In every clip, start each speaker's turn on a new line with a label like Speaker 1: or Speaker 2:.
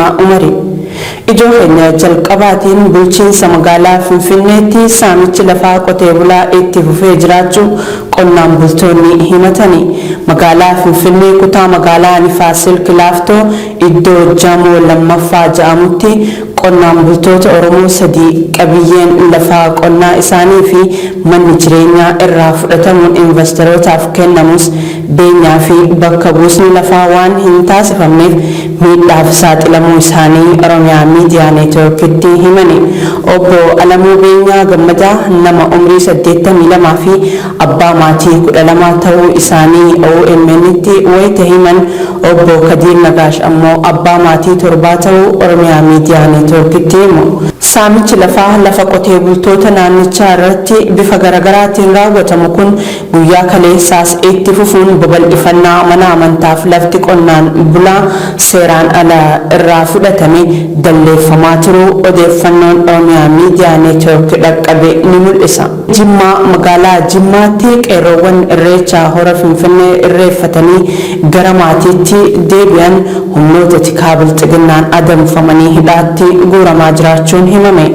Speaker 1: Na'imaa Umari. Ijoo keenya jalqabaatiin bulchiinsa magaalaa Finfinneetti saamichi lafaa qotee bulaa itti fufee jiraachuu qonnaan bultoonni himatani. Magaalaa Finfinnee kutaa magaalaa Nifaas Silk Laaftoo iddoo Jamoo 2ffaa ja'amutti qonnaan bultoota Oromoo 3 qabiyyeen lafaa qonnaa isaanii fi manni jireenyaa irraa fudhatamuun invastarootaaf kennamus beenyaa fi bakka buusni lafaa waan hin taasifamneef miidhaaf saaxilamuu isaanii Oromiyaa Miidiyaa Neetwoorkitti himani. Obbo Alamuu Beenyaa Gammadaa nama umrii 82 fi abbaa maatii 12 ta'uu isaanii OMN'tti wayita himan, Obbo Kadiir Nagaash ammoo abbaa maatii torbaa ta'uu Oromiyaa Miidiyaa Neetwoorkitti himu. Saamichi lafaa lafa qotee bultoota naannichaa irratti bifa garagaraatiin raawwatamu kun guyyaa kaleessaas itti fufuun babal'ifannaa mana amantaaf lafti qonnaan bulaa seeraan ala irraa fudhatame dalleeffamaa turuu odeeffannoon Oromiyaa Miidiyaa Neetwoork dhaqqabe ni mul'isa. Jimmaa Magaalaa Jimmaatti qeerroowwan Irreecha Hora Finfinnee irreeffatanii gara maatiitti deebi'an humnoota tikaa Bilxiginnaan adamfamanii hidhaatti guuramaa jiraachuun himame.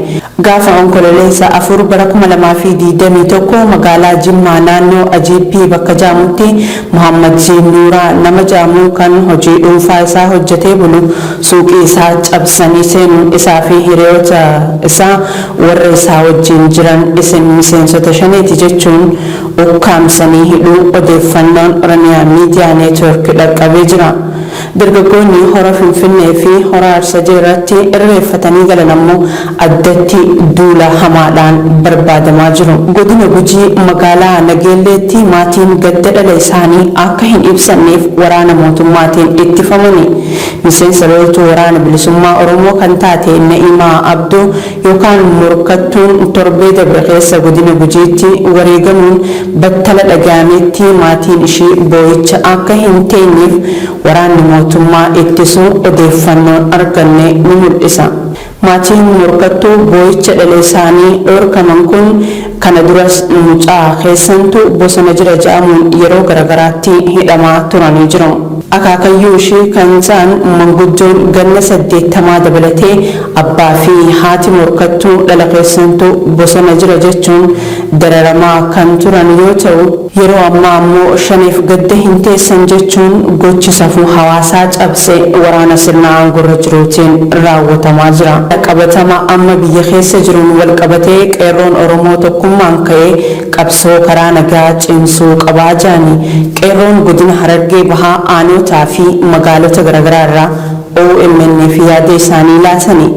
Speaker 1: Gaafa Onkololeessa 4 bara 2021 magaalaa Jimmaa naannoo Ajiippii bakka ja'amutti Mohaammad Nuuraa nama ja'amu kan hojii dhuunfaa isaa hojjetee bulu suuqii isaa cabsanii seenuun isaa fi hiriyoota isaa warra isaa wajjin jiran isin miseensota shaneeti jechuun ukkaamsanii hidhuu odeeffannoon Oromiyaa Miidiyaa Neetwoork dhaqqabee jira. Dargaggoonni Hora Finfinnee fi Hora Arsadee irratti irreeffatanii galan ammoo addatti duula hamaadhaan barbaadamaa jiru. Godina Gujii magaalaa Nageelleetti maatiin gadda dhala isaanii akka hin ibsanneef waraana mootummaatiin ittifamani. Miseensa loltuu Waraana Bilisummaa Oromoo kan taate Na'imaa Abdoo yookaan Morkattuun torbee dabre keessa godina Gujiitti wareegamuun battala dhaga'ametti maatiin ishii boo'icha akka hin teenyeef waraanni mootummaa ittisuu odeeffannoon arganne ni mul'isa. Maatiin Morkattuu boo'icha dhala isaanii dhoorkaman kun kana duras mucaa keessantu bosona jira ja'amuun yeroo garagaraatti hidhamaa turanii jiru. Akaakayyuu ishii kan ta'an manguddoon ganna 80 dabalatee abbaa fi haati Morkattuu dhala keessantu bosona jira jechuun dararamaa kan turan yoo ta'u, yeroo ammaa ammoo shaneef gadda hin teessan jechuun gochi safuu hawaasaa cabse waraana sirna aangorra jiruutiin raawwatamaa jira. Qabatama amma biyya keessa jiruun walqabatee qeerroon Oromoo tokkummaan ka'ee qabsoo karaa nagaa cimsuu qabaa ja'ani qeerroon godina Harargee Bahaa aanootaa fi magaalota garagaraa irraa OMN'f yaada isaanii laatani.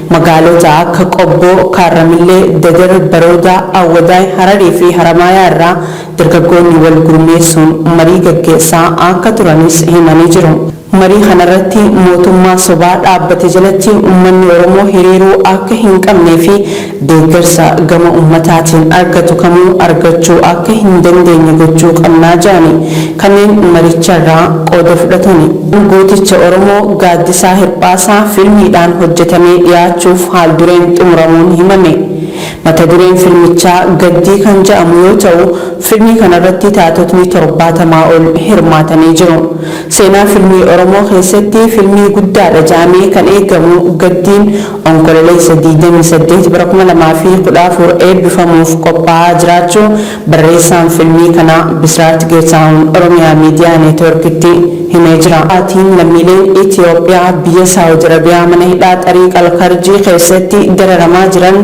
Speaker 1: Magaalota akka Qobboo, Kaarramillee, Dadar, Baroodaa, Awwadaay, Hararii fi Haramaayaa irraa dargaggoonni wal gurmeessuun marii gaggeessaa akka turanis himanii jiru. Marii kanarratti mootummaa sobaa dhaabbate jalatti ummanni Oromoo hiriiruu akka hin qabnee fi deeggarsa gama ummataatiin argatu kamuu argachuu akka hin dandeenye gochuu qabnaa ja'ani kanneen maricharraa qooda fudhatani. Gooticha Oromoo Gaaddisaa Hirphaasaa filmiidhaan hojjetamee dhiyaachuuf haal-dureen xumuramuun himame. Mata dureen filmichaa Gaddii kan ja'amu yoo ta'u, filmii kanarratti taatotni 70 ol hirmaatanii jiru. Seenaa filmii Oromoo keessatti filmii guddaadha ja'amee kan eegamu Gaddiin Onkololeessa 28 bara 2014 eebbifamuuf qophaa'aa jiraachuu barreessaan filmii kanaa Bisraat Geetaahun Oromiyaa Miidiyaa Neetwoorkitti himee jira. Aatiin lammiileen Itiyoophiyaa biyya Saawud Arabiyaa mana hidhaa Xariiq Al-Karjii keessatti dararamaa jiran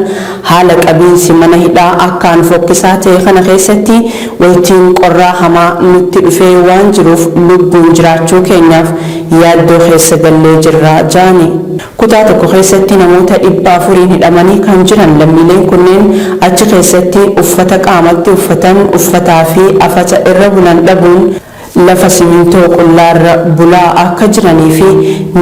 Speaker 1: haala qabiinsi mana hidhaa akkaan fokkisaa ta'e kana keessatti waytiin qorraa hamaa nutti dhufee waan jiruuf lubbuun jiraachuu keenyaaf yaaddoo keessa gallee jirra ja'ani. Kutaa tokko keessatti namoota 400n hidhamanii kan jiran lammiileen kunneen achi keessatti uffata qaamatti uffatan, uffataa fi afata irra bulan dhabuun lafa simintoo qullaarra bulaa akka jiranii fi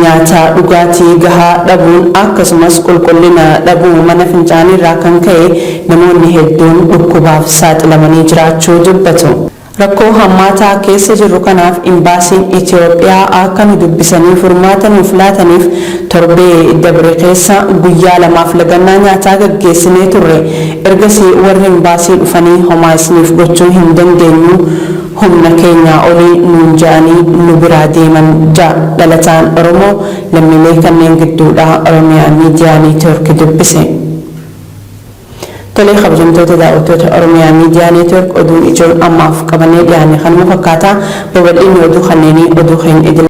Speaker 1: nyaata dhugaatii gahaa dhabuun akkasumas qulqullina dhabuu mana fincaaniirraa kan ka'e namoonni hedduun dhukkubaaf saaxilamanii jiraachuu dubbatu. Rakkoo hammaataa keessa jirru kanaaf Imbaasiin Itiyoophiyaa akka nu dubbisanii furmaata nuuf laataniif torbee dabre keessa guyyaa lamaaf lagannaa nyaataa gaggeessinee turre. Ergasii warri Imbaasii dhufanii homaa isiniif gochuu hin dandeenyu, Humna keenyaa olii nuun ja'anii nu biraa deeman ja'a dhalataan Oromoo lammiilee kanneen gidduudhaa Oromiyaa Miidiyaa Neetwoork dubbise. Tolee kabajamtoota daawwattoota Oromiyaa Miidiyaa Neetwoork, oduun ijoon ammaaf qabannee dhiyaanne kanuma fakkaata. Babal'inni oduu kanneenii oduu keenya idil